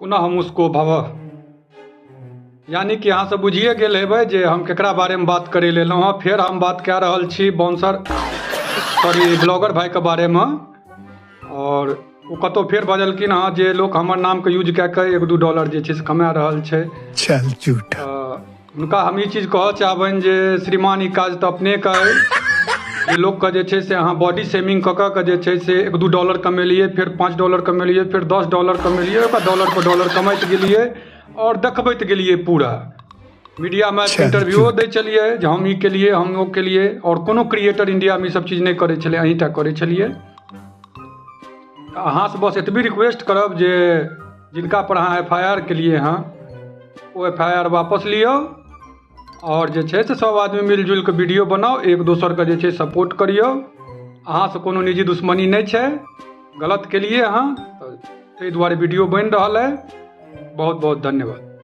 पुनः मुस्को भव। यानी कि अहाँ सब बुझिए गेल हेबै जे हम केकरा बारेमे बात करै लए एलहुँ हँ। फेर हम बात कए रहल छी बाउंसर सॉरी ब्लॉगर भाइके बारेमे। आओर ओ कतहु फेर बजलखिन हँ जे लोक हमर नामके यूज कए कऽ 1-2 डॉलर जे छै से कमा रहल छै। चल झूठा। हुनका हम ई चीज कहऽ चाहबनि जे श्रीमान ई काज तऽ अपनेके अइ जे लोकके जे छै से अहाँ बॉडी शेमिंग कऽ कऽ के जे छै से 1-2 डॉलर कमेलियै, फेर 5 डॉलर कमेलियै, फेर 10 डॉलर कमेलियै, ओकर डॉलर पर डॉलर कमाइत गेलियै आओर देखबैत गेलियै। पूरा मीडियामे इंटरव्यूओ दै छलियै जे हम ई केलियै, हम ओ केलियै। आओर कोनो क्रिएटर इंडियामे ई सब चीज नहि करै छलै, अहीँ टा करै छलियै। तऽ अहाँसँ बस एतबी रिक्वेस्ट करब जे जिनका पर अहाँ एफ I R केलियै हँ ओ एफ I R वापस लिअ आओर जे छै से सब आदमी मिलजुलि कऽ वीडियो बनाउ, एक दोसरके जे छै सपोर्ट करियौ। अहाँसँ कोनो निजी दुश्मनी नहि छै, गलत केलियै अहाँ तऽ ताहि दुआरे वीडियो बनि रहल अइ। बहुत बहुत धन्यवाद।